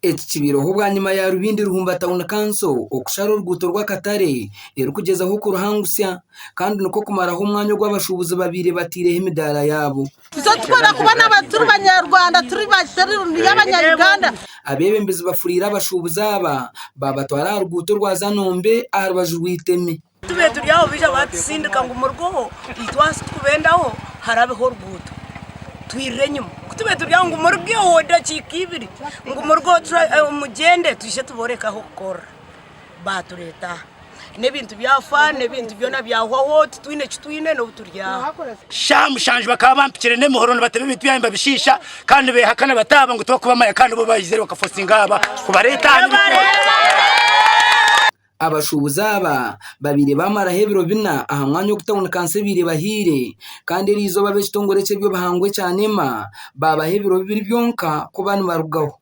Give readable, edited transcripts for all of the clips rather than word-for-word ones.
Eki kibaireho bwanyima ya Rubindi Ruhumba Town Council okushara oruguuto rw'akatare erikugyezaho kuruhangusya kandi nikwo kumaraho omwanya ogu abashuubuzi babaire bataireho emidaara yaabo. Itwe tukwenda kuba naba turi banyarwanda turi abanya-Uganda. Abeebembezi bafuriire abashuubuzi aba baabatwara aha ruguuto orwa Zanombe aha rubaju rw'eiteme. Tube turi aho baija batusindika ngu murugeho itwe aha titukubendaho harabeho oruguuto twirire enyima ku tube turi aho ngu murugeho edakiika ibiri ngu murugeho mugyende twije tuboreke ah'okukorera batureeta aha n'ebintu byafa n'ebintu byona byahwaho titwine eki twine n'obu turi aha. Shaaha mushanju bakaba bampikire n'emihoro nibatema ebintu byange nibabishiisha kandi nibehakana bataaba ngu tibakubamanya kandi bo baizire bakafosinga aba kubareeta aha. Abashuubuzi aba babaire baamaraho ebiro bina aha mwanya ogu tauni kanso ebaire ebahaire kandi eriizooba ab'ekitongore ky'eby'obuhangwa ekya NEMA baabaha ebiro bibiri byonka kuba nibarugaho.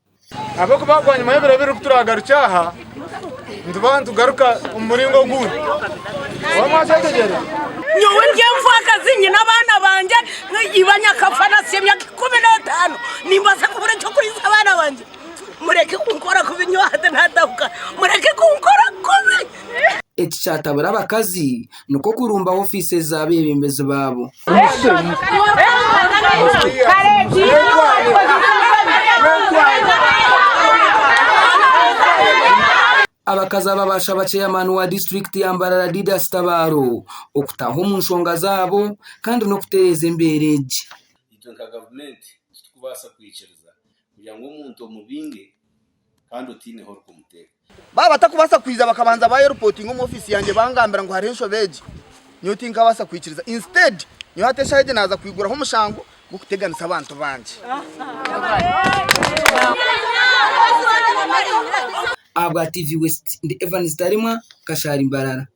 Ahabw'okuba bwanyima y'ebiro bibiri ku turaagarukye aha, nituba nitugaruka omu muringo ogundi. Oba mwakyetegyereza? Nyowe ndi enfaakazi, nyine abaana bangye, iba nyakafa natsya emyaka 15, nimbaasa kubura eky'okuriisa abaana bangye? Mureke kunkora kubi nyowe hati natahuka, mureke kunkora kubi! Eki kyatabura abakazi nikwo kurumba ofiisi z'abeebembezi baabo. Abakazi aba baashaba Ceyamaani wa disiturikiti ya Mbarara Didas Tabaro okutaaha omu nshonga zaabo kandi n'okutereeza embeera egi. Itwe nka gavumenti titukubaasa kwikiriza kugira ngu omuntu omubinge kandi otaine ahu orikumuteeka. Baaba batakubaasa kwija bakabanza baayeripotinga omu ofiisi yangye bangambira ngu hariho enshobe egi, nyowe tinkabaasa kwikiriza. Instead, nyowe hati eshaaha egi naaza kwiguraho omushango gw'okuteganisa abantu bangye. Ahabwa TV West, ndi Evans Taremwa, Kashari Mbarara.